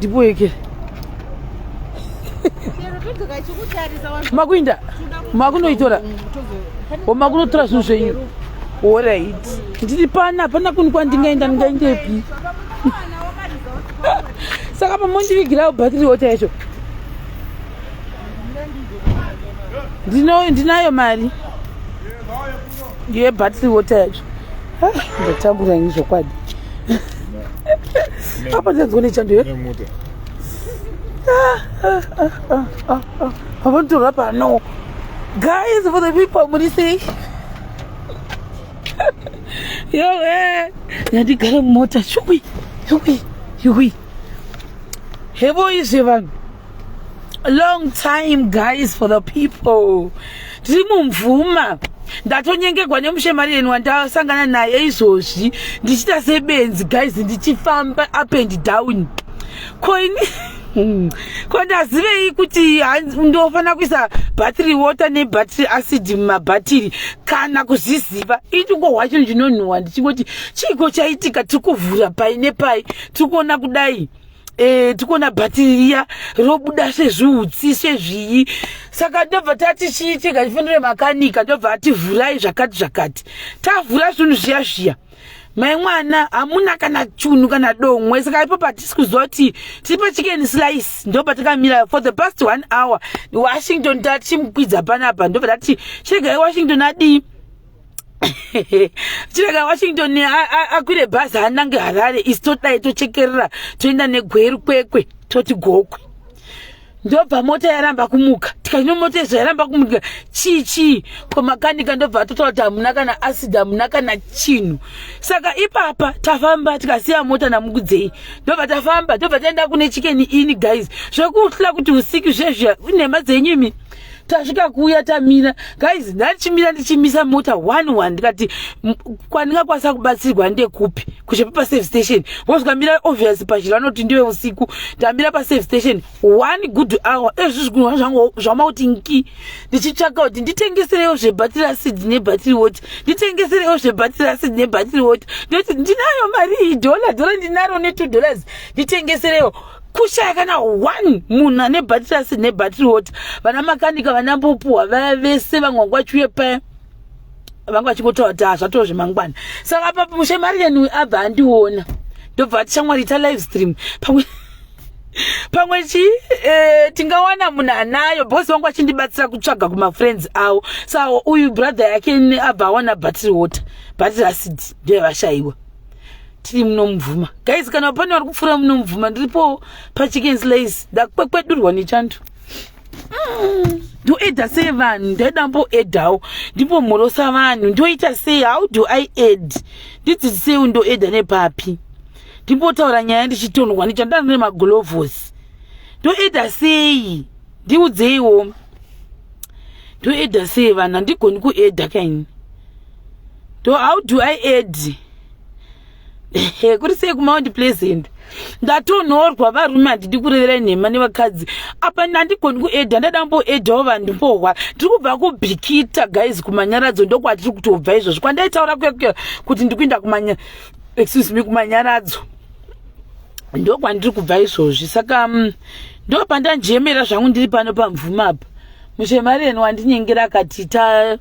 Ndipoyekere. Makuinda makunoitora o makunotora zvinhu zvenyu. Alright. Ndiri pana hapana kuni kwandingaenda ndingaendepi. Saka pamondivigira bhatiri water yacho. Ndino ndinayo mari. Yebattery water yacho. Ah, ndatambura ini zvokwadi. Apa ndinzwa nechando here? Pavanotorwa pano. Guys, for the people, muri sei? Yowe, ndandigare mumota. Shukwi, shukwi, shukwi. Hevo izve vanhu. Long time guys for the people. Tiri mumvuma. Ndatonyengegwa nemushemariyeni wandasangana naye izvozvi ndichiita sebenzi guys ndichifamba up and down. Ko ini ko ndazivei kuti ndofanira kuisa battery water nebattery acid mumabhatiri kana kuzviziva indingohwa chinhu chinonhuhwa ndichingoti chiiko chaitika tiri kuvhura pai nepai tiri kuona kudai Eh, tikuona bhatiri riya robuda sezviutsi sezviyi saka ndobva tati chiitika chifanire makanika ndobva ati vhurai zvakati zvakati tavhura zvinhu zviya zviya mai mwana hamuna kana chunhu kana domwe saka ipo patisi kuziva kuti tiri pachicken slice ndo patakamira for the past one hour Washington tatichimukwidza panapa ndobva tati chiregai Washington adii chirega Washington akwire bhazi anange Harare isi todai tochekerera toenda neGweru Kwekwe toti Gokwe ndobva mota yaramba kumuka tikati mota izvo yaramba kumuka chii chii ko makanika ndobva atotaura kuti hamuna kana acid hamuna kana chinhu saka ipapa tafamba tikasiya mota namukudzei ndobva tafamba ndobva taenda kune Chicken Inn guys zvekuhla kuti usiku zvezviya nhema dzenyu imi tasvika kuuya tamira guys ndandichimira ndichimisa mota one one ndikati kwandingakwanisa kubatsirwa ndekupi kusvika paservice station vozvikamira obvious pazhira vanoti ndiwe usiku ndamira paservice station one good hour ezvi zvikunwa zvangu zvamauti nki ndichitsvaka kuti nditengeserewo zvebattery acid nebattery water nditengeserewo zvebattery acid nebattery water ndoti ndinayo mari iyi dollar dollar ndinaro ne$2 nditengeserewo kushaya kana one munhu ane battery acid nebattery water vana makanika vanambopuhwa vaya vese vamwe vanga vachiuye paya vanga vachingotaura kuti hazvatoo zvemangwana saka apa mushemariyeni abva andiona ndobva ati shamwari ita live stream pamwe pamwe chi eh, tingawana munhu anayo because vangu vachindibatsira kutsvaga kumafriends avo sa uyu brother yake abva awana battery water battery acid ndoyavashayiwa tiri munomubvuma guys kana pane vari kupfuura munomubvuma ndiripo pachicken slice ndakwekwedurwa nechando ndoedha sei vanhu ndaida mboedhawo ndimbomhorosa vanhu ndoita sei how do I add ndidzidzisei ndoedha nepapi ndimbotaura nyaya ndichitonhwa nechando ndane magulovhosi ndoedha sei ndiudzeiwo ndoedha sei vanhu handigoni kuedha kaini do how do I add kuri sei kuMount Pleasant ndatonhorwa varume handidi kurevera nhema nevakadzi apa handigoni kuedha ndada mboedhawo vanhu mbohwa ndiri kubva kuBikita guys kumanyaradzo ndokwatiri kutobva izvozvo kwandaitaura kuya kuya kuti ndikuenda kumanya excuse me kumanyaradzo ndokwandiri kubva izvozvi saka ndo pandanjemera zvangu ndiri pano pamvuma apa mushemareni wandinyengera akati ta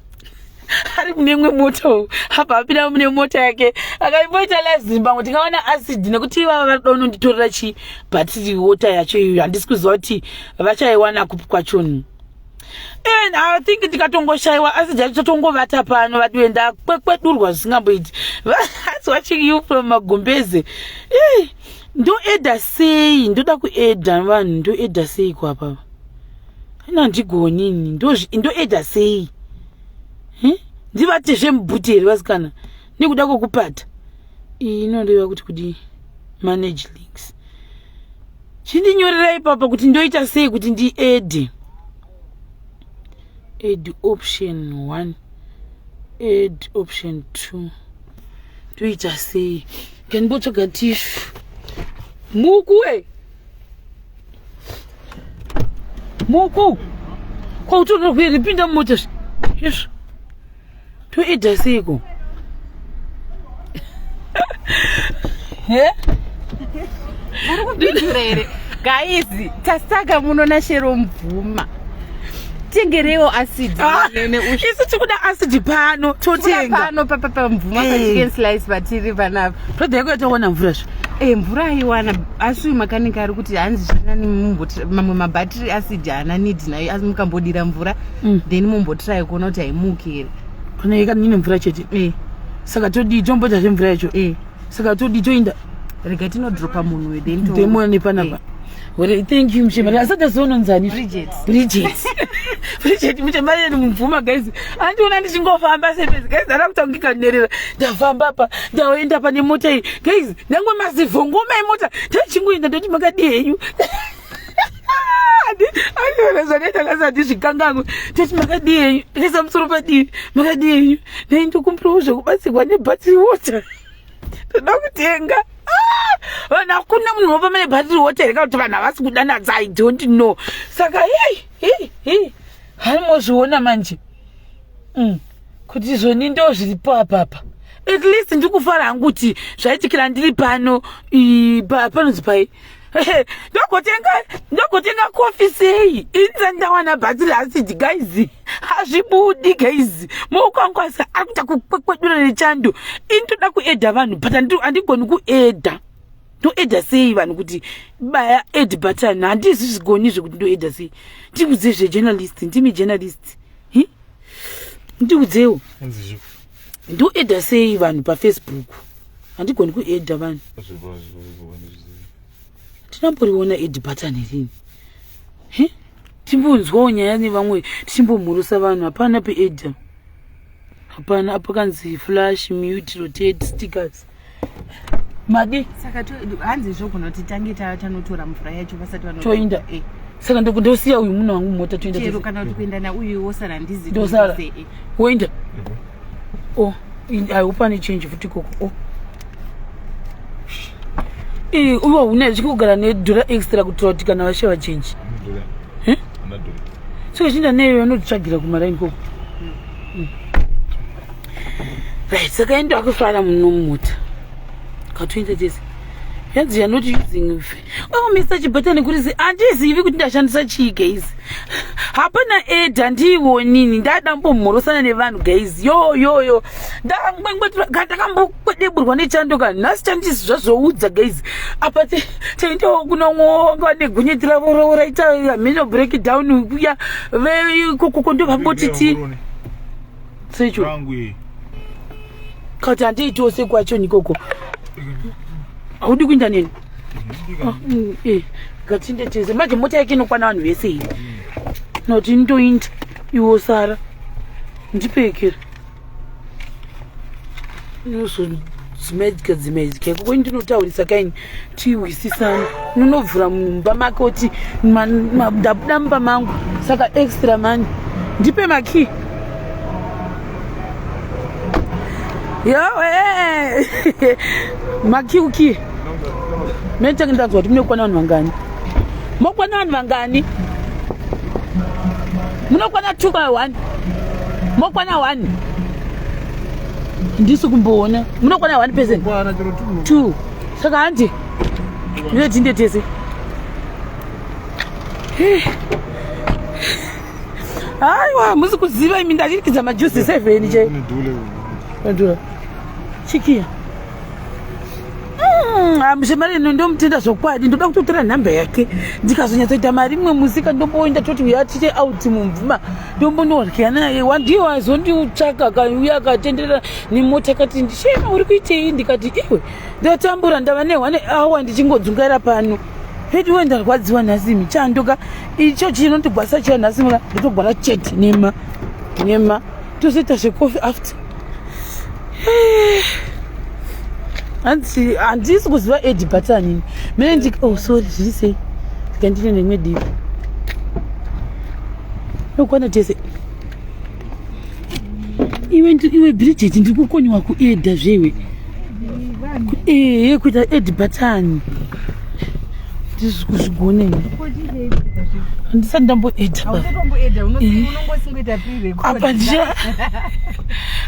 ari mune imwe mota apa apinda mune mota yake akaimboita live pamwe tingawana acid nekuti ivava varikuda unonditorera chi battery water yacho iyoyo handisi kuziva kuti vachaiwana kupi kwachoni and I think ndikatongoshayiwa acid yacho totongovata pano vadiwe ndakwekwedurwa zvisingamboiti watching you from Magumbeze ndoedha sei ndoda kuedha vanhu ndoedha sei kwapapa ina handigonini ndoedha sei ndivate zvemubhuti here vasikana nekuda kwekupata iyi inoreva kuti kudii manage links chindinyorera ipapa kuti ndoita sei kuti ndiedhe add option 1 add option 2 ndoita sei kandimbotsvaga tissue muku e muku kwautonorwere pinda mumota izvo toedha seiko uri kupindura here Guys, tasaka muno naShero Mvuma. Tengerewo acid. Ah, nene ushe. Isu tikuda acid pano totenga. Pano papa pamvuma Eh. pa chicken slice patiri panapa. Toda yako yatowana mvura zve. Eh, mvura aiwana asi uyu makanika ari kuti hanzi zvinani mumboti mamwe mabhatiri acid haana need nayo asi mukambodira mvura then mumbotry kuona kuti haimuki here. Kana yeka nine mvura chete. Eh, Saka todii tomboita zvemvura yacho. eh. Saka todii toinda Rega tinodropa munhu uyu then to- demona nepanapa. Eh. Hore, thank you Muchemari. Asati azononzani. Bridget. Bridget. Bridget Muchemari ni mubvuma guys. Andiona ndichingofamba sepezi guys ndada kutangika nerera. Ndafamba pa, ndaenda pane mota iyi. Guys, nyangwe mazivhongoma emota. Ndachingoenda ndoti makadii henyu. Andiona zvakaita lasi handizvikanganwe. Ndoti makadii henyu. Ndakaisa musoro padivi. Makadii henyu. Nhai ndokumbirawo zvekubatsirwa nebattery water. Ndoda kutenga. Ah! Vanhu hakuna munhu unofamba nebattery water here kana kuti vanhu havasi kudanadza I don't know. Saka hei hei hei haimozviona manje. Kuti zvoni ndo zviripo apapa. At least ndikufara hangu kuti zvaitikira ndiri pano panonzi pai. Ndogotenga kofi sei inza ndawana battery acid guys. Hazvibudi guys. Maoko angu asi ari kuita kukwekwedura nechando. Ini ndoda kuedha vanhu but handigoni kuedha. Ndoedha sei vanhu kuti baya add button. Handizvi zvigoni zvekuti ndoedha sei. Ndikudze zvejournalist, ndimi journalist. Hi? Ndikudzewo. Ndoedha sei vanhu paFacebook. Handigoni kuedha vanhu. Tinamboriona add button rini. Hi? Timbonzwawo nyaya nevamwe tichimbomhurusa vanhu. Hapana peedha. Hapana apa kanzi flash, mute, rotate, stickers. Madi. Saka hanzi zvogona kuti tange tanotora mvura yacho vasati vano. Toinda. Eh. Saka ndosiya uyu munhu wangu mumota toinda. Chero kana kuti kuenda nauyu wosara handizi. Ndosara. Eh. Woenda. Oh, ayi pane change futi koko. Oh. Eh, uyo hauna zvikugara nedhora extra kutora kuti kana vasheva change. Eh? Saka chinda neyo vanotitsvagira kumaraini koko. Right, saka endo akufara muno mumota. Katoenda tese. Yanzi you are not using. Oh, Mr. Chibatani kuri sei handizivi kuti ndashandisa chii guys. Hapana add handiionini ndada mbomhorosana nevanhu guys. Yo yo yo. Ndakambokwedeburwa nechando ka nhasi chandisi zvazvoudza guys. Apa taendawo kunomwonga negonyeti ravo raita mhino breakdown kuya vekokoko ndovambotiti secho kati handiitiwo sekwacho nikoko. Haudi kuinda neni? Ngatinde tese. Manje mota yake inokwana vanhu vese iyi. Noti ndoinda iwe sara. Ndipekera. Inozodzimaidzika dzimaidzika ikoko ndinotaurisa kaini tihwisisana. Unonovhura mumba make oti ndabuda mumba mangu saka extra money. Ndipe makey. Yowe. Makey uki. Mene ndanzwa kuti munokwana vanhu vangani. Mokwana vanhu vangani? Munokwana 2 by 1. Mokwana 1. Ndisi kumboona. Munokwana 1 person. 2. Saka handi. Ndinotinde tese. Aiwa, musi kuziva imi ndachirikidza majuice 7 che. Ndula. Chikiya. Mushemari ino ndomutenda zvokwadi ndoda kutotora nhamba yake ndikazonyatsoita mari imwe musika ndomboenda toti uya tiite out mumvuma ndombonorya naye wandiye wazondiutsvaka akauya akatenderera nemota akati shema uri kuitei ndikati iwe ndatambura ndava nehwane awa ndichingodzungaira pano peduwe ndarwadziwa nhasi michandoka icho chinondigwasa chiya nhasi muka ndotogwara chete nema nema tozoita zvecoffee after. Hanzi handisi kuziva add button ini mene ndi oh sorry zviri sei ndikandine nerimwe divi nokwana tese iwe iwe Bridget ndiri kukoniwa kuedha zveiwe ehe kuita add button. Handisi kuzvigona ini, handisati ndamboedha. Hausatomboedha, unongosingoita pre-record. Apa ndicha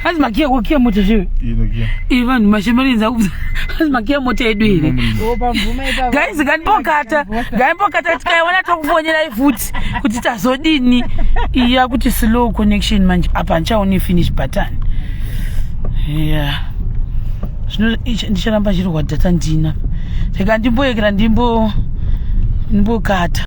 hanzi makiya kokiya mota zvewe. Inokiya. Ii, vanhu mashemarinzi akuza, hanzi makiya mota yedu here? Pamvuma ipapo. Guys, ngandibokata, ngaimbokata, tikaiona tokufonyerai futi kuti tazodini. Iya kuti slow connection manje, apa handichaoni finish button. Ya, zvino ndicharamba chirwa data ndina, rega ndimboyekera, ndimbokata.